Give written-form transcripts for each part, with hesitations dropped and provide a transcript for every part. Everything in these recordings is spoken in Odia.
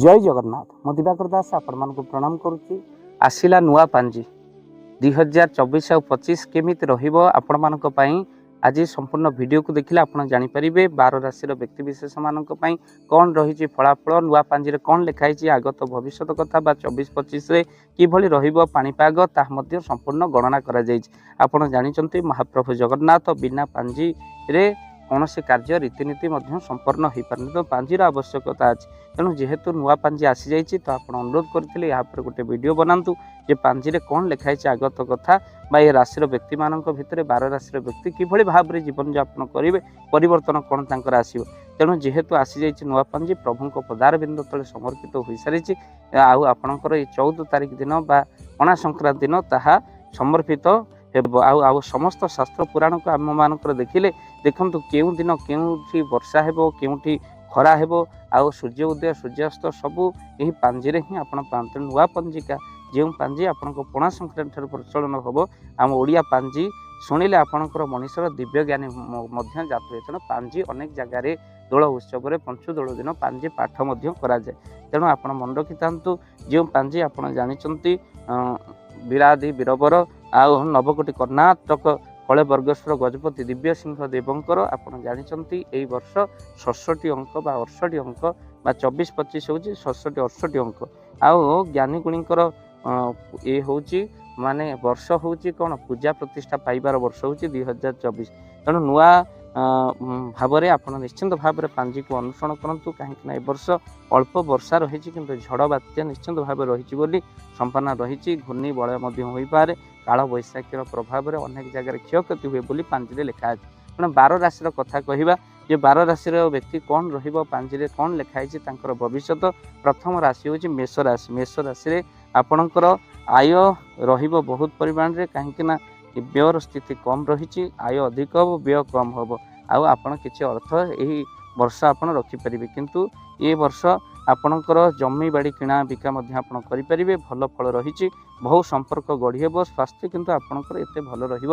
ଜୟ ଜଗନ୍ନାଥ। ମୁଁ ଦିବାକର ଦାସ ଆପଣମାନଙ୍କୁ ପ୍ରଣାମ କରୁଛି। ଆସିଲା ନୂଆ ପାଞ୍ଜି, 2024 ଆଉ 25 କେମିତି ରହିବ ଆପଣମାନଙ୍କ ପାଇଁ, ଆଜି ସମ୍ପୂର୍ଣ୍ଣ ଭିଡ଼ିଓକୁ ଦେଖିଲେ ଆପଣ ଜାଣିପାରିବେ। 12 ରାଶିର ବ୍ୟକ୍ତିବିଶେଷମାନଙ୍କ ପାଇଁ କ'ଣ ରହିଛି ଫଳାଫଳ, ନୂଆ ପାଞ୍ଜିରେ କ'ଣ ଲେଖା ହେଇଛି, ଆଗତ ଭବିଷ୍ୟତ କଥା ବା 24 25ରେ କିଭଳି ରହିବ ପାଣିପାଗ, ତାହା ମଧ୍ୟ ସମ୍ପୂର୍ଣ୍ଣ ଗଣନା କରାଯାଇଛି। ଆପଣ ଜାଣିଛନ୍ତି, ମହାପ୍ରଭୁ ଜଗନ୍ନାଥ ବିନା ପାଞ୍ଜିରେ କୌଣସି କାର୍ଯ୍ୟ ରୀତିନୀତି ମଧ୍ୟ ସମ୍ପନ୍ନ ହୋଇପାରୁନି। ତ ପାଞ୍ଜିର ଆବଶ୍ୟକତା ଅଛି। ତେଣୁ ଯେହେତୁ ନୂଆ ପାଞ୍ଜି ଆସିଯାଇଛି, ତ ଆପଣ ଅନୁରୋଧ କରିଥିଲେ ଏହା ଉପରେ ଗୋଟେ ଭିଡ଼ିଓ ବନାନ୍ତୁ ଯେ ପାଞ୍ଜିରେ କ'ଣ ଲେଖା ହେଇଛି ଆଗତ କଥା ବା ଏ ରାଶିର ବ୍ୟକ୍ତିମାନଙ୍କ ଭିତରେ 12 ରାଶିର ବ୍ୟକ୍ତି କିଭଳି ଭାବରେ ଜୀବନଯାପନ କରିବେ, ପରିବର୍ତ୍ତନ କ'ଣ ତାଙ୍କର ଆସିବ। ତେଣୁ ଯେହେତୁ ଆସିଯାଇଛି ନୂଆ ପାଞ୍ଜି, ପ୍ରଭୁଙ୍କ ପଦାରବିନ୍ଦ ତଳେ ସମର୍ପିତ ହୋଇସାରିଛି ଆଉ ଆପଣଙ୍କର ଏଇ 14 ତାରିଖ ଦିନ ବା ପଣା ସଂକ୍ରାନ୍ତି ଦିନ ତାହା ସମର୍ପିତ ହେବ। ଆଉ ସମସ୍ତ ଶାସ୍ତ୍ର ପୁରାଣକୁ ଆମମାନଙ୍କର ଦେଖିଲେ, ଦେଖନ୍ତୁ, କେଉଁ ଦିନ କେଉଁଠି ବର୍ଷା ହେବ, କେଉଁଠି ଖରା ହେବ ଆଉ ସୂର୍ଯ୍ୟ ଉଦୟ ସୂର୍ଯ୍ୟାସ୍ତ ସବୁ ଏହି ପାଞ୍ଜିରେ ହିଁ ଆପଣ ପାଆନ୍ତି। ତେଣୁ ନୂଆ ପଞ୍ଜିକା, ଯେଉଁ ପାଞ୍ଜି ଆପଣଙ୍କ ପଣା ସଂକ୍ରାନ୍ତି ଠାରୁ ପ୍ରଚଳନ ହେବ, ଆମ ଓଡ଼ିଆ ପାଞ୍ଜି ଶୁଣିଲେ ଆପଣଙ୍କର ମଣିଷର ଦିବ୍ୟ ଜ୍ଞାନୀ ମଧ୍ୟ ଜାତ ହୁଏ। ତେଣୁ ପାଞ୍ଜି ଅନେକ ଜାଗାରେ ଦୋଳ ଉତ୍ସବରେ ପଞ୍ଚୁଦୋଳ ଦିନ ପାଞ୍ଜି ପାଠ ମଧ୍ୟ କରାଯାଏ। ତେଣୁ ଆପଣ ମନେ ରଖିଥାନ୍ତୁ, ଯେଉଁ ପାଞ୍ଜି ଆପଣ ଜାଣିଛନ୍ତି, ବିରାଧି ବୀରବର ଆଉ ନବକୋଟି କର୍ଣ୍ଣାଟକ କଳେ ବର୍ଗେଶ୍ୱର ଗଜପତି ଦିବ୍ୟସିଂହ ଦେବଙ୍କର, ଆପଣ ଜାଣିଛନ୍ତି, ଏଇ ବର୍ଷ 66 ଅଙ୍କ ବା 68 ଅଙ୍କ ବା 24 25 ହେଉଛି 66 68 ଅଙ୍କ। ଆଉ ଜ୍ଞାନୀ ଗୁଣୀଙ୍କର ଏ ହେଉଛି ମାନେ ବର୍ଷ ହେଉଛି କ'ଣ, ପୂଜା ପ୍ରତିଷ୍ଠା ପାଇବାର ବର୍ଷ ହେଉଛି 2024। ତେଣୁ ନୂଆ ଭାବରେ ଆପଣ ନିଶ୍ଚିନ୍ତ ଭାବରେ ପାଞ୍ଜିକୁ ଅନୁସରଣ କରନ୍ତୁ, କାହିଁକିନା ଏ ବର୍ଷ ଅଳ୍ପ ବର୍ଷା ରହିଛି, କିନ୍ତୁ ଝଡ଼ ବାତ୍ୟା ନିଶ୍ଚିନ୍ତ ଭାବରେ ରହିଛି ବୋଲି ସମ୍ଭାବନା ରହିଛି। ଘୂର୍ଣ୍ଣି ବଳୟ ମଧ୍ୟ ହୋଇପାରେ। କାଳ ବୈଶାଖୀର ପ୍ରଭାବରେ ଅନେକ ଜାଗାରେ କ୍ଷୟକ୍ଷତି ହୁଏ ବୋଲି ପାଞ୍ଜିରେ ଲେଖା ଅଛି। ତେଣୁ 12 ରାଶିର କଥା କହିବା ଯେ 12 ରାଶିର ବ୍ୟକ୍ତି କ'ଣ ରହିବ, ପାଞ୍ଜିରେ କ'ଣ ଲେଖା ହେଇଛି ତାଙ୍କର ଭବିଷ୍ୟତ। ପ୍ରଥମ ରାଶି ହେଉଛି ମେଷ ରାଶି। ମେଷ ରାଶିରେ ଆପଣଙ୍କର ଆୟ ରହିବ ବହୁତ ପରିମାଣରେ, କାହିଁକି ନା ବ୍ୟୟର ସ୍ଥିତି କମ୍ ରହିଛି। ଆୟ ଅଧିକ ହେବ, ବ୍ୟୟ କମ୍ ହେବ ଆଉ ଆପଣ କିଛି ଅର୍ଥ ଏହି ବର୍ଷ ଆପଣ ରଖିପାରିବେ। କିନ୍ତୁ ଏ ବର୍ଷ ଆପଣଙ୍କର ଜମି ବାଡ଼ି କିଣା ବିକା ମଧ୍ୟ ଆପଣ କରିପାରିବେ। ଭଲ ଫଳ ରହିଛି। ବହୁ ସମ୍ପର୍କ ଗଢ଼ି ହେବ। ସ୍ୱାସ୍ଥ୍ୟ କିନ୍ତୁ ଆପଣଙ୍କର ଏତେ ଭଲ ରହିବ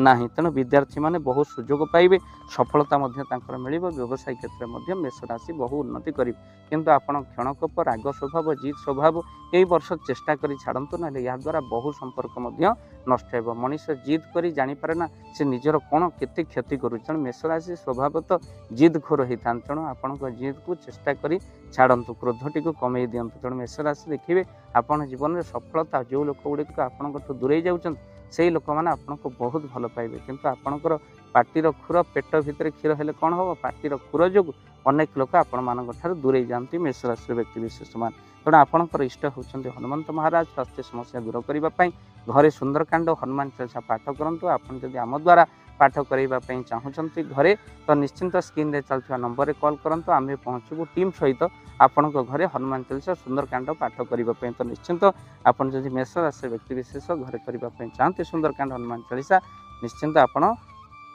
ନାହିଁ। ତେଣୁ ବିଦ୍ୟାର୍ଥୀମାନେ ବହୁତ ସୁଯୋଗ ପାଇବେ, ସଫଳତା ମଧ୍ୟ ତାଙ୍କର ମିଳିବ। ବ୍ୟବସାୟ କ୍ଷେତ୍ରରେ ମଧ୍ୟ ମେଷ ରାଶି ବହୁ ଉନ୍ନତି କରିବେ। କିନ୍ତୁ ଆପଣ କ୍ଷଣକୋପ, ରାଗ ସ୍ୱଭାବ, ଜିଦ୍ ସ୍ୱଭାବ ଏଇ ବର୍ଷ ଚେଷ୍ଟା କରି ଛାଡ଼ନ୍ତୁ, ନହେଲେ ଏହାଦ୍ୱାରା ବହୁ ସମ୍ପର୍କ ମଧ୍ୟ ନଷ୍ଟ ହେବ। ମଣିଷ ଜିଦ୍ କରି ଜାଣିପାରେ ନା ସେ ନିଜର କ'ଣ କେତେ କ୍ଷତି କରୁଛି। ତେଣୁ ମେଷ ରାଶି ସ୍ୱଭାବ ତ ଜିଦ୍ ଖୋର ହେଇଥାନ୍ତି। ତେଣୁ ଆପଣଙ୍କ ଜିଦ୍କୁ ଚେଷ୍ଟା କରି ଛାଡ଼ନ୍ତୁ, କ୍ରୋଧଟିକୁ କମେଇ ଦିଅନ୍ତୁ। ତେଣୁ ମେଷ ରାଶି ଦେଖିବେ ଆପଣ ଜୀବନରେ ସଫଳତା। ଯେଉଁ ଲୋକ ଗୁଡ଼ିକ ଆପଣଙ୍କଠୁ ଦୂରେଇ ଯାଉଛନ୍ତି, ସେଇ ଲୋକମାନେ ଆପଣଙ୍କୁ ବହୁତ ଭଲ ପାଇବେ। କିନ୍ତୁ ଆପଣଙ୍କର ପାଟିର ଖୁର, ପେଟ ଭିତରେ କ୍ଷୀର ହେଲେ କ'ଣ ହେବ, ପାଟିର ଖୁର ଯୋଗୁଁ ଅନେକ ଲୋକ ଆପଣମାନଙ୍କ ଠାରୁ ଦୂରେଇ ଯାଆନ୍ତି ମେଷ ରାଶିର ବ୍ୟକ୍ତି ବିଶେଷମାନେ। ତେଣୁ ଆପଣଙ୍କର ଇଷ୍ଟ ହେଉଛନ୍ତି ହନୁମନ୍ତ ମହାରାଜ। ସ୍ୱାସ୍ଥ୍ୟ ସମସ୍ୟା ଦୂର କରିବା ପାଇଁ ଘରେ ସୁନ୍ଦରକାଣ୍ଡ, ହନୁମାନ ଚାଳିଶା ପାଠ କରନ୍ତୁ। ଆପଣ ଯଦି ଆମ ଦ୍ୱାରା ପାଠ କରାଇବା ପାଇଁ ଚାହୁଁଛନ୍ତି ଘରେ, ତ ନିଶ୍ଚିନ୍ତ ସ୍କ୍ରିନ୍ରେ ଚାଲୁଥିବା ନମ୍ବରରେ କଲ୍ କରନ୍ତୁ। ଆମେ ପହଞ୍ଚିବୁ ଟିମ୍ ସହିତ ଆପଣଙ୍କ ଘରେ ହନୁମାନ ଚାଳିଶା, ସୁନ୍ଦରକାଣ୍ଡ ପାଠ କରିବା ପାଇଁ। ତ ନିଶ୍ଚିନ୍ତ ଆପଣ ଯଦି ମେଷ ରାଶି ବ୍ୟକ୍ତି ବିଶେଷ ଘରେ କରିବା ପାଇଁ ଚାହାନ୍ତି ସୁନ୍ଦରକାଣ୍ଡ, ହନୁମାନ ଚାଳିଶା, ନିଶ୍ଚିନ୍ତ ଆପଣ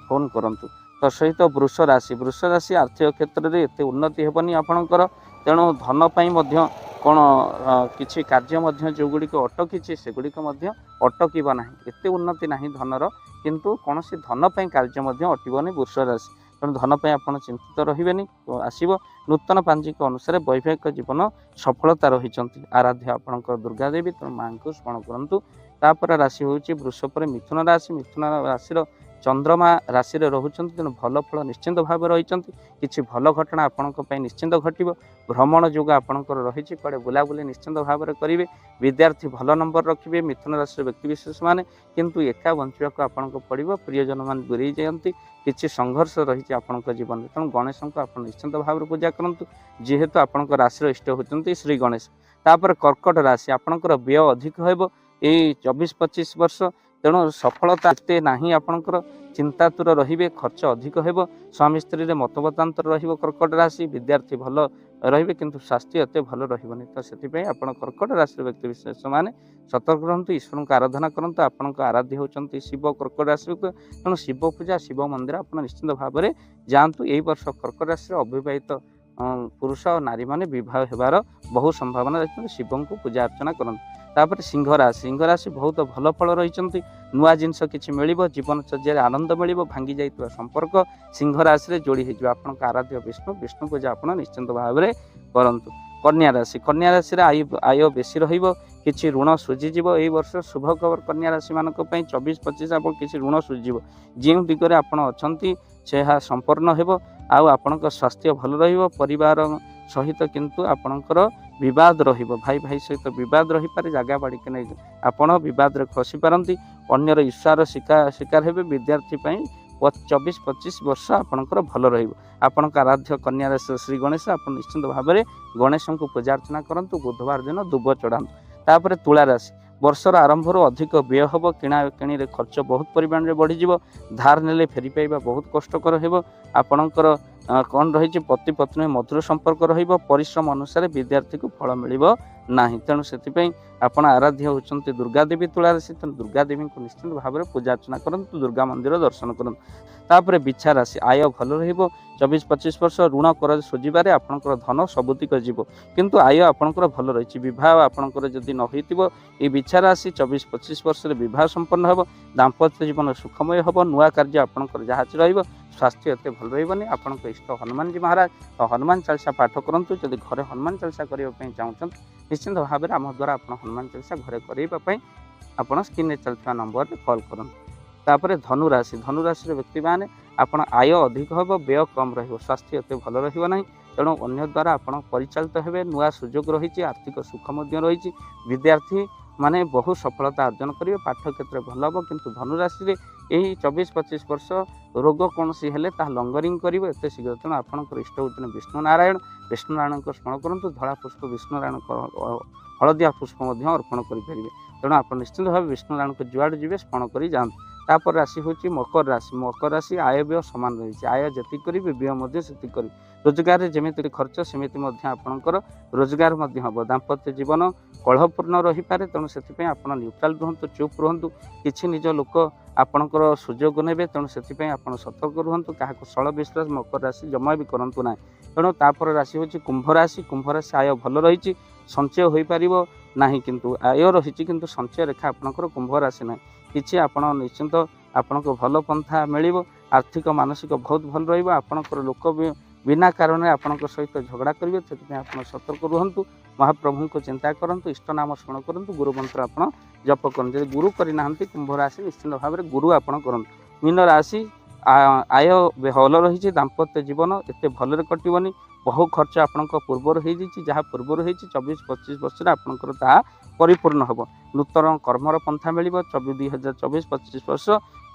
ଫୋନ୍ କରନ୍ତୁ। ତ ସହିତ ବୃଷ ରାଶି। ବୃଷ ରାଶି ଆର୍ଥିକ କ୍ଷେତ୍ରରେ ଏତେ ଉନ୍ନତି ହେବନି ଆପଣଙ୍କର। ତେଣୁ ଧନ ପାଇଁ ମଧ୍ୟ କ'ଣ କିଛି କାର୍ଯ୍ୟ ମଧ୍ୟ ଯେଉଁଗୁଡ଼ିକ ଅଟକିଛି, ସେଗୁଡ଼ିକ ମଧ୍ୟ ଅଟକିବ ନାହିଁ। ଏତେ ଉନ୍ନତି ନାହିଁ ଧନର, କିନ୍ତୁ କୌଣସି ଧନ ପାଇଁ କାର୍ଯ୍ୟ ମଧ୍ୟ ଅଟିବନି ବୃଷ ରାଶି। ତେଣୁ ଧନ ପାଇଁ ଆପଣ ଚିନ୍ତିତ ରହିବେନି ଆସିବ। ନୂତନ ପାଞ୍ଜିକ ଅନୁସାରେ ବୈବାହିକ ଜୀବନ ସଫଳତା ରହିଛନ୍ତି। ଆରାଧ୍ୟ ଆପଣଙ୍କର ଦୁର୍ଗା ଦେବୀ, ତେଣୁ ମାଆଙ୍କୁ ସ୍ମରଣ କରନ୍ତୁ। ତାପରେ ରାଶି ହେଉଛି ବୃଷ ପରେ ମିଥୁନ ରାଶି। ମିଥୁନ ରାଶିର ଚନ୍ଦ୍ରମା ରାଶିରେ ରହୁଛନ୍ତି, ତେଣୁ ଭଲ ଫଳ ନିଶ୍ଚିନ୍ତ ଭାବେ ରହିଛନ୍ତି। କିଛି ଭଲ ଘଟଣା ଆପଣଙ୍କ ପାଇଁ ନିଶ୍ଚିନ୍ତ ଘଟିବ। ଭ୍ରମଣ ଯୋଗ ଆପଣଙ୍କର ରହିଛି। କୁଆଡ଼େ ବୁଲାବୁଲି ନିଶ୍ଚିନ୍ତ ଭାବରେ କରିବେ। ବିଦ୍ୟାର୍ଥୀ ଭଲ ନମ୍ବର ରଖିବେ ମିଥୁନ ରାଶିର ବ୍ୟକ୍ତିବିଶେଷମାନେ। କିନ୍ତୁ ଏକା ବଞ୍ଚିବାକୁ ଆପଣଙ୍କୁ ପଡ଼ିବ। ପ୍ରିୟଜନମାନେ ଦୂରେଇ ଯାଆନ୍ତି। କିଛି ସଂଘର୍ଷ ରହିଛି ଆପଣଙ୍କ ଜୀବନରେ। ତେଣୁ ଗଣେଶଙ୍କୁ ଆପଣ ନିଶ୍ଚିନ୍ତ ଭାବରେ ପୂଜା କରନ୍ତୁ, ଯେହେତୁ ଆପଣଙ୍କ ରାଶିର ଇଷ୍ଟ ହେଉଛନ୍ତି ଶ୍ରୀ ଗଣେଶ। ତାପରେ କର୍କଟ ରାଶି। ଆପଣଙ୍କର ବ୍ୟୟ ଅଧିକ ହେବ ଏଇ 24 25 ବର୍ଷ। ତେଣୁ ସଫଳତା ଏତେ ନାହିଁ ଆପଣଙ୍କର। ଚିନ୍ତାତୁର ରହିବେ, ଖର୍ଚ୍ଚ ଅଧିକ ହେବ। ସ୍ୱାମୀ ସ୍ତ୍ରୀରେ ମତମତାନ୍ତର ରହିବ କର୍କଟ ରାଶି। ବିଦ୍ୟାର୍ଥୀ ଭଲ ରହିବେ, କିନ୍ତୁ ସ୍ୱାସ୍ଥ୍ୟ ଏତେ ଭଲ ରହିବନି। ତ ସେଥିପାଇଁ ଆପଣ କର୍କଟ ରାଶିର ବ୍ୟକ୍ତି ବିଶେଷମାନେ ସତର୍କ ରୁହନ୍ତୁ, ଈଶ୍ୱରଙ୍କୁ ଆରାଧନା କରନ୍ତୁ। ଆପଣଙ୍କ ଆରାଧ୍ୟ ହେଉଛନ୍ତି ଶିବ କର୍କଟ ରାଶି। ତେଣୁ ଶିବ ପୂଜା, ଶିବ ମନ୍ଦିର ଆପଣ ନିଶ୍ଚିନ୍ତ ଭାବରେ ଯାଆନ୍ତୁ। ଏଇ ବର୍ଷ କର୍କଟ ରାଶିର ଅବିବାହିତ ପୁରୁଷ ଆଉ ନାରୀମାନେ ବିବାହ ହେବାର ବହୁ ସମ୍ଭାବନା ରହିଛନ୍ତି। ଶିବଙ୍କୁ ପୂଜା ଅର୍ଚ୍ଚନା କରନ୍ତୁ। ତାପରେ ସିଂହ ରାଶି। ସିଂହ ରାଶି ବହୁତ ଭଲ ଫଳ ରହିଛନ୍ତି। ନୂଆ ଜିନିଷ କିଛି ମିଳିବ, ଜୀବନଚର୍ଯ୍ୟାରେ ଆନନ୍ଦ ମିଳିବ। ଭାଙ୍ଗି ଯାଇଥିବା ସମ୍ପର୍କ ସିଂହ ରାଶିରେ ଯୋଡ଼ି ହେଇଯିବ। ଆପଣଙ୍କ ଆରାଧ୍ୟ ବିଷ୍ଣୁ। ବିଷ୍ଣୁ ପୂଜା ଆପଣ ନିଶ୍ଚିନ୍ତ ଭାବରେ କରନ୍ତୁ। କନ୍ୟା ରାଶି। କନ୍ୟା ରାଶିରେ ଆୟ ବେଶୀ ରହିବ, କିଛି ଋଣ ସୁଝିଯିବ। ଏଇ ବର୍ଷ ଶୁଭ ଖବର କନ୍ୟା ରାଶିମାନଙ୍କ ପାଇଁ। 24-25 ଆପଣ କିଛି ଋଣ ସୁଝିଯିବ। ଯେଉଁ ଦିଗରେ ଆପଣ ଅଛନ୍ତି ସେହା ସମ୍ପନ୍ନ ହେବ ଆଉ ଆପଣଙ୍କ ସ୍ୱାସ୍ଥ୍ୟ ଭଲ ରହିବ। ପରିବାର ସହିତ କିନ୍ତୁ ଆପଣଙ୍କର ବିବାଦ ରହିବ। ଭାଇ ଭାଇ ସହିତ ବିବାଦ ରହିପାରେ। ଜାଗା ବାଡ଼ିକି ନେଇ ଆପଣ ବିବାଦରେ ଖସି ପାରନ୍ତି। ଅନ୍ୟର ଈର୍ଷାର ଶିକାର ହେବେ। ବିଦ୍ୟାର୍ଥୀ ପାଇଁ 24-25 ବର୍ଷ ଆପଣଙ୍କର ଭଲ ରହିବ। ଆପଣଙ୍କ ଆରାଧ୍ୟ କନ୍ୟା ରାଶି ଶ୍ରୀ ଗଣେଶ। ଆପଣ ନିଶ୍ଚିନ୍ତ ଭାବରେ ଗଣେଶଙ୍କୁ ପୂଜା ଅର୍ଚ୍ଚନା କରନ୍ତୁ। ବୁଧବାର ଦିନ ଦୁବ ଚଢ଼ାନ୍ତୁ। ତାପରେ ତୁଳା ରାଶି। ବର୍ଷର ଆରମ୍ଭରୁ ଅଧିକ ବ୍ୟୟ ହେବ। କିଣା କିଣିରେ ଖର୍ଚ୍ଚ ବହୁତ ପରିମାଣରେ ବଢ଼ିଯିବ। ଧାର ନେଲେ ଫେରି ପାଇବା ବହୁତ କଷ୍ଟକର ହେବ। ଆପଣଙ୍କର କ'ଣ ରହିଛି? ପତି ପତ୍ନୀ ମଧୁର ସମ୍ପର୍କ ରହିବ। ପରିଶ୍ରମ ଅନୁସାରେ ବିଦ୍ୟାର୍ଥୀକୁ ଫଳ ମିଳିବ ନାହିଁ। ତେଣୁ ସେଥିପାଇଁ ଆପଣ ଆରାଧ୍ୟ ହେଉଛନ୍ତି ଦୁର୍ଗା ଦେବୀ ତୁଳା ରାଶି। ତେଣୁ ଦୁର୍ଗା ଦେବୀଙ୍କୁ ନିଶ୍ଚିନ୍ତ ଭାବରେ ପୂଜା ଅର୍ଚ୍ଚନା କରନ୍ତୁ, ଦୁର୍ଗା ମନ୍ଦିର ଦର୍ଶନ କରନ୍ତୁ। ତାପରେ ବିଛା ରାଶି। ଆୟ ଭଲ ରହିବ। 24-25 ବର୍ଷ ଋଣ କରଜ ସୁଝିବାରେ ଆପଣଙ୍କର ଧନ ସବୁତିକ ଯିବ, କିନ୍ତୁ ଆୟ ଆପଣଙ୍କର ଭଲ ରହିଛି। ବିବାହ ଆପଣଙ୍କର ଯଦି ନ ହୋଇଥିବ, ଏଇ ବିଛା ରାଶି 24-25 ବର୍ଷରେ ବିବାହ ସମ୍ପନ୍ନ ହେବ। ଦାମ୍ପତ୍ୟ ଜୀବନ ସୁଖମୟ ହେବ। ନୂଆ କାର୍ଯ୍ୟ ଆପଣଙ୍କର ଯାହା ରହିବ। ସ୍ୱାସ୍ଥ୍ୟ ଏତେ ଭଲ ରହିବନି। ଆପଣଙ୍କ ଇଷ୍ଟ ହନୁମାନଜୀ ମହାରାଜ, ତ ହନୁମାନ ଚାଳିଶା ପାଠ କରନ୍ତୁ। ଯଦି ଘରେ ହନୁମାନ ଚାଳିଶା କରିବା ପାଇଁ ଚାହୁଁଛନ୍ତି, ନିଶ୍ଚିନ୍ତ ଭାବରେ ଆମ ଦ୍ୱାରା ଆପଣ ହନୁମାନ ଚାଳିଶା ଘରେ କରାଇବା ପାଇଁ ଆପଣ ସ୍କ୍ରିନ୍ରେ ଚାଲିଥିବା ନମ୍ବରରେ କଲ୍ କରନ୍ତୁ। ତାପରେ ଧନୁରାଶି। ଧନୁରାଶିର ବ୍ୟକ୍ତିମାନେ, ଆପଣ ଆୟ ଅଧିକ ହେବ, ବ୍ୟୟ କମ୍ ରହିବ। ସ୍ୱାସ୍ଥ୍ୟ ଏତେ ଭଲ ରହିବ ନାହିଁ। ତେଣୁ ଅନ୍ୟ ଦ୍ୱାରା ଆପଣ ପରିଚାଳିତ ହେବେ। ନୂଆ ସୁଯୋଗ ରହିଛି, ଆର୍ଥିକ ସୁଖ ମଧ୍ୟ ରହିଛି। ବିଦ୍ୟାର୍ଥୀ ମାନେ ବହୁ ସଫଳତା ଅର୍ଜନ କରିବେ। ପାଠ କ୍ଷେତ୍ରରେ ଭଲ ହେବ। କିନ୍ତୁ ଧନୁରାଶିରେ ଏହି 24-25 ବର୍ଷ ରୋଗ କୌଣସି ହେଲେ ତାହା ଲଙ୍ଗରିଂ କରିବ ଏତେ ଶୀଘ୍ର। ତେଣୁ ଆପଣଙ୍କର ଇଷ୍ଟ ହେଉଛନ୍ତି ବିଷ୍ଣୁ ନାରାୟଣ। ବିଷ୍ଣୁ ନାରାୟଣଙ୍କ ସ୍ମରଣ କରନ୍ତୁ। ଧଳା ପୁଷ୍ପ ବିଷ୍ଣୁ ନାରାୟଣଙ୍କ, ହଳଦିଆ ପୁଷ୍ପ ମଧ୍ୟ ଅର୍ପଣ କରିପାରିବେ। ତେଣୁ ଆପଣ ନିଶ୍ଚିନ୍ତ ଭାବେ ବିଷ୍ଣୁ ନାରାୟଣଙ୍କୁ ଯୁଆଡ଼େ ଯିବେ ସ୍ମରଣ କରି ଯାଆନ୍ତୁ। ତାପରେ ରାଶି ହେଉଛି ମକର ରାଶି। ମକର ରାଶି ଆୟ ବ୍ୟୟ ସମାନ ରହିଛି। ଆୟ ଯେତିକି କରିବେ, ବ୍ୟୟ ମଧ୍ୟ ସେତିକି କରିବେ। ରୋଜଗାରରେ ଯେମିତି ଖର୍ଚ୍ଚ, ସେମିତି ମଧ୍ୟ ଆପଣଙ୍କର ରୋଜଗାର ମଧ୍ୟ ହେବ। ଦାମ୍ପତ୍ୟ ଜୀବନ କଳହପୂର୍ଣ୍ଣ ରହିପାରେ। ତେଣୁ ସେଥିପାଇଁ ଆପଣ ନ୍ୟୁଟ୍ରାଲ୍ ରୁହନ୍ତୁ, ଚୁପ୍ ରୁହନ୍ତୁ। କିଛି ନିଜ ଲୋକ ଆପଣଙ୍କର ସୁଯୋଗ ନେବେ। ତେଣୁ ସେଥିପାଇଁ ଆପଣ ସତର୍କ ରୁହନ୍ତୁ। କାହାକୁ ସଳ ବିଶ୍ୱାସ ମକର ରାଶି ଜମା ବି କରନ୍ତୁ ନାହିଁ। ତେଣୁ ତାପରେ ରାଶି ହେଉଛି କୁମ୍ଭ ରାଶି। କୁମ୍ଭ ରାଶି ଆୟ ଭଲ ରହିଛି, ସଞ୍ଚୟ ହୋଇପାରିବ ନାହିଁ। କିନ୍ତୁ ଆୟ ରହିଛି, କିନ୍ତୁ ସଞ୍ଚୟ ରେଖା ଆପଣଙ୍କର କୁମ୍ଭ ରାଶି ନାହିଁ କିଛି। ଆପଣ ନିଶ୍ଚିନ୍ତ ଆପଣଙ୍କୁ ଭଲ ପନ୍ଥା ମିଳିବ। ଆର୍ଥିକ ମାନସିକ ବହୁତ ଭଲ ରହିବ। ଆପଣଙ୍କର ଲୋକ ବିନା କାରଣରେ ଆପଣଙ୍କ ସହିତ ଝଗଡ଼ା କରିବେ। ସେଥିପାଇଁ ଆପଣ ସତର୍କ ରୁହନ୍ତୁ। ମହାପ୍ରଭୁଙ୍କୁ ଚିନ୍ତା କରନ୍ତୁ, ଇଷ୍ଟ ନାମ ସ୍ମରଣ କରନ୍ତୁ, ଗୁରୁ ମନ୍ତ୍ର ଆପଣ ଜପ କରନ୍ତୁ। ଯଦି ଗୁରୁ କରିନାହାନ୍ତି କୁମ୍ଭ ରାଶି, ନିଶ୍ଚିନ୍ତ ଭାବରେ ଗୁରୁ ଆପଣ କରନ୍ତୁ। ମୀନ ରାଶି ଆୟ ଭଲ ରହିଛି। ଦାମ୍ପତ୍ୟ ଜୀବନ ଏତେ ଭଲରେ କଟିବନି। ବହୁ ଖର୍ଚ୍ଚ ଆପଣଙ୍କ ପୂର୍ବରୁ ହେଇଯାଇଛି। ଯାହା ପୂର୍ବରୁ ହେଇଛି, 24-25 ବର୍ଷରେ ଆପଣଙ୍କର ତାହା ପରିପୂର୍ଣ୍ଣ ହେବ। ନୂତନ କର୍ମର ପନ୍ଥା ମିଳିବ। 2024-25 ବର୍ଷ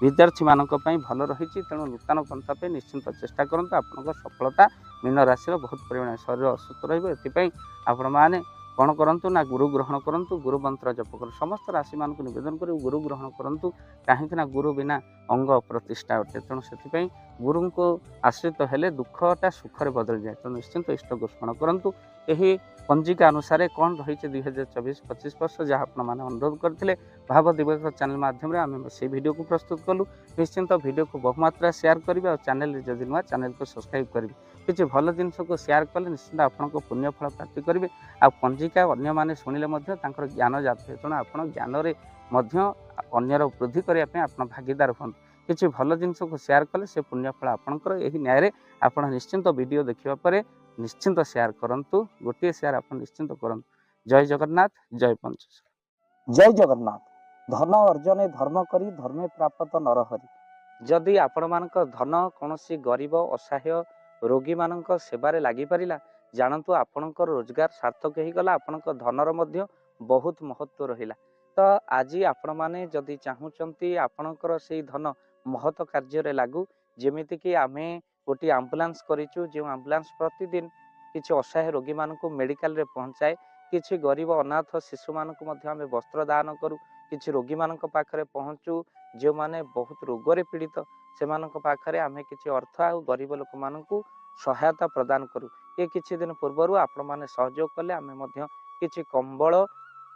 ବିଦ୍ୟାର୍ଥୀମାନଙ୍କ ପାଇଁ ଭଲ ରହିଛି। ତେଣୁ ନୂତନ ପନ୍ଥା ପାଇଁ ନିଶ୍ଚିନ୍ତ ଚେଷ୍ଟା କରନ୍ତୁ। ଆପଣଙ୍କ ସଫଳତା ମୀନ ରାଶିର ବହୁତ ପରିମାଣରେ। ଶରୀର ଅସୁସ୍ଥ ରହିବ। ଏଥିପାଇଁ ଆପଣମାନେ କ'ଣ କରନ୍ତୁ ନା ଗୁରୁ ଗ୍ରହଣ କରନ୍ତୁ, ଗୁରୁ ମନ୍ତ୍ର ଜପ କରନ୍ତୁ। ସମସ୍ତ ରାଶିମାନଙ୍କୁ ନିବେଦନ କରିବୁ, ଗୁରୁ ଗ୍ରହଣ କରନ୍ତୁ। କାହିଁକି ନା ଗୁରୁ ବିନା ଅଙ୍ଗ ପ୍ରତିଷ୍ଠା ଅଟେ। ତେଣୁ ସେଥିପାଇଁ ଗୁରୁଙ୍କୁ ଆଶ୍ରିତ ହେଲେ ଦୁଃଖଟା ସୁଖରେ ବଦଳିଯାଏ। ତେଣୁ ନିଶ୍ଚିନ୍ତ ଇଷ୍ଟକୁ ସ୍ମରଣ କରନ୍ତୁ। ଏହି ପଞ୍ଜିକା ଅନୁସାରେ କ'ଣ ରହିଛି 2024-25 ବର୍ଷ, ଯାହା ଆପଣମାନେ ଅନୁରୋଧ କରିଥିଲେ, ଭାବ ଦିବାକର ଚ୍ୟାନେଲ ମାଧ୍ୟମରେ ଆମେ ସେଇ ଭିଡ଼ିଓକୁ ପ୍ରସ୍ତୁତ କଲୁ। ନିଶ୍ଚିନ୍ତ ଭିଡ଼ିଓକୁ ବହୁମାତ୍ରା ସେୟାର କରିବେ ଆଉ ଚ୍ୟାନେଲରେ ଯଦି ନୂଆ, ଚ୍ୟାନେଲକୁ ସବସ୍କ୍ରାଇବ୍ କରିବେ। କିଛି ଭଲ ଜିନିଷକୁ ସେୟାର କଲେ ନିଶ୍ଚିନ୍ତ ଆପଣଙ୍କ ପୁଣ୍ୟ ଫଳ ପ୍ରାପ୍ତି କରିବେ ଆଉ ପଞ୍ଜିକା ଅନ୍ୟମାନେ ଶୁଣିଲେ ମଧ୍ୟ ତାଙ୍କର ଜ୍ଞାନ ଜାତ ହୁଏ। ତେଣୁ ଆପଣ ଜ୍ଞାନରେ ମଧ୍ୟ ଅନ୍ୟର ବୃଦ୍ଧି କରିବା ପାଇଁ ଆପଣ ଭାଗିଦାର ହୁଅନ୍ତୁ। କିଛି ଭଲ ଜିନିଷକୁ ସେୟାର କଲେ ସେ ପୁଣ୍ୟ ଫଳ ଆପଣଙ୍କର। ଏହି ନ୍ୟାୟରେ ଆପଣ ନିଶ୍ଚିନ୍ତ ଭିଡ଼ିଓ ଦେଖିବା ପରେ ନିଶ୍ଚିନ୍ତ ସେୟାର କରନ୍ତୁ। ଗୋଟିଏ ସେୟାର ଆପଣ ନିଶ୍ଚିନ୍ତ କରନ୍ତୁ। ଜୟ ଜଗନ୍ନାଥ, ଜୟ ପଞ୍ଚେଶ୍ୱର। ଜୟ ଜଗନ୍ନାଥ। ଧନ ଅର୍ଜନେ ଧର୍ମ କରି, ଧର୍ମେ ପ୍ରାପତ ନରହରି। ଯଦି ଆପଣମାନଙ୍କ ଧନ କୌଣସି ଗରିବ, ଅସହାୟ, ରୋଗୀମାନଙ୍କ ସେବାରେ ଲାଗିପାରିଲା, ଜାଣନ୍ତୁ ଆପଣଙ୍କର ରୋଜଗାର ସାର୍ଥକ ହେଇଗଲା। ଆପଣଙ୍କ ଧନର ମଧ୍ୟ ବହୁତ ମହତ୍ଵ ରହିଲା। ତ ଆଜି ଆପଣମାନେ ଯଦି ଚାହୁଁଛନ୍ତି ଆପଣଙ୍କର ସେଇ ଧନ ମହତ କାର୍ଯ୍ୟରେ ଲାଗୁ, ଯେମିତିକି ଆମେ ଗୋଟିଏ ଆମ୍ବୁଲାନ୍ସ କରିଛୁ, ଯେଉଁ ଆମ୍ବୁଲାନ୍ସ ପ୍ରତିଦିନ କିଛି ଅସହାୟ ରୋଗୀମାନଙ୍କୁ ମେଡ଼ିକାଲରେ ପହଞ୍ଚାଏ। କିଛି ଗରିବ ଅନାଥ ଶିଶୁମାନଙ୍କୁ ମଧ୍ୟ ଆମେ ବସ୍ତ୍ର ଦାନ କରୁ। କିଛି ରୋଗୀମାନଙ୍କ ପାଖରେ ପହଞ୍ଚୁ, ଯେଉଁମାନେ ବହୁତ ରୋଗରେ ପୀଡ଼ିତ, ସେମାନଙ୍କ ପାଖରେ ଆମେ କିଛି ଅର୍ଥ ଆଉ ଗରିବ ଲୋକମାନଙ୍କୁ ସହାୟତା ପ୍ରଦାନ କରୁ। ଏ କିଛି ଦିନ ପୂର୍ବରୁ ଆପଣମାନେ ସହଯୋଗ କଲେ, ଆମେ ମଧ୍ୟ କିଛି କମ୍ବଳ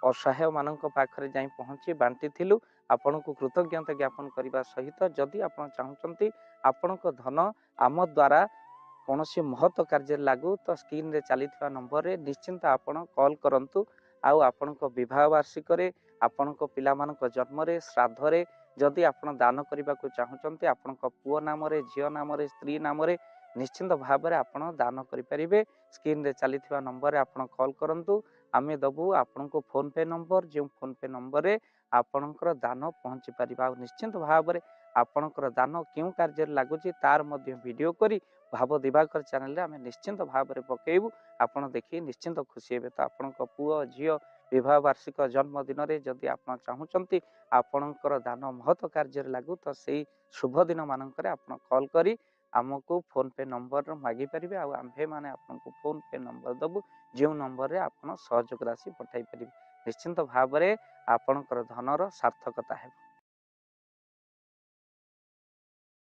ଅସହାୟମାନଙ୍କ ପାଖରେ ଯାଇ ପହଞ୍ଚି ବାଣ୍ଟିଥିଲୁ। ଆପଣଙ୍କୁ କୃତଜ୍ଞତା ଜ୍ଞାପନ କରିବା ସହିତ, ଯଦି ଆପଣ ଚାହୁଁଛନ୍ତି ଆପଣଙ୍କ ଧନ ଆମ ଦ୍ୱାରା କୌଣସି ମହତ କାର୍ଯ୍ୟରେ ଲାଗୁ, ତ ସ୍କ୍ରିନ୍ରେ ଚାଲିଥିବା ନମ୍ବରରେ ନିଶ୍ଚିନ୍ତ ଆପଣ କଲ୍ କରନ୍ତୁ। ଆଉ ଆପଣଙ୍କ ବିବାହ ବାର୍ଷିକରେ, ଆପଣଙ୍କ ପିଲାମାନଙ୍କ ଜନ୍ମରେ, ଶ୍ରାଦ୍ଧରେ ଯଦି ଆପଣ ଦାନ କରିବାକୁ ଚାହୁଁଛନ୍ତି, ଆପଣଙ୍କ ପୁଅ ନାମରେ, ଝିଅ ନାମରେ, ସ୍ତ୍ରୀ ନାମରେ, ନିଶ୍ଚିନ୍ତ ଭାବରେ ଆପଣ ଦାନ କରିପାରିବେ। ସ୍କ୍ରିନ୍ରେ ଚାଲିଥିବା ନମ୍ବରରେ ଆପଣ କଲ୍ କରନ୍ତୁ, ଆମେ ଦେବୁ ଆପଣଙ୍କୁ ଫୋନ୍ପେ ନମ୍ବର, ଯେଉଁ ଫୋନ୍ପେ ନମ୍ବରରେ ଆପଣଙ୍କର ଦାନ ପହଞ୍ଚି ପାରିବ। ଆଉ ନିଶ୍ଚିନ୍ତ ଭାବରେ ଆପଣଙ୍କର ଦାନ କେଉଁ କାର୍ଯ୍ୟରେ ଲାଗୁଛି, ତାର ମଧ୍ୟ ଭିଡ଼ିଓ କରି ଭାବ ଦିବାକର ଚ୍ୟାନେଲରେ ଆମେ ନିଶ୍ଚିନ୍ତ ଭାବରେ ପକାଇବୁ। ଆପଣ ଦେଖି ନିଶ୍ଚିନ୍ତ ଖୁସି ହେବେ। ତ ଆପଣଙ୍କ ପୁଅ ଝିଅ ବିବାହ ବାର୍ଷିକ, ଜନ୍ମଦିନରେ ଯଦି ଆପଣ ଚାହୁଁଛନ୍ତି ଆପଣଙ୍କର ଦାନ ମହତ କାର୍ଯ୍ୟରେ ଲାଗୁ, ତ ସେଇ ଶୁଭ ଦିନମାନଙ୍କରେ ଆପଣ କଲ୍ କରି ଆମକୁ ଫୋନ୍ପେ ନମ୍ବର ମାଗିପାରିବେ, ଆଉ ଆମ୍ଭେମାନେ ଆପଣଙ୍କୁ ଫୋନ୍ପେ ନମ୍ବର ଦେବୁ, ଯେଉଁ ନମ୍ବରରେ ଆପଣ ସହଯୋଗ ରାଶି ପଠାଇ ପାରିବେ। ନିଶ୍ଚିନ୍ତ ଭାବରେ ଆପଣଙ୍କର ଧନର ସାର୍ଥକତା ହେବ।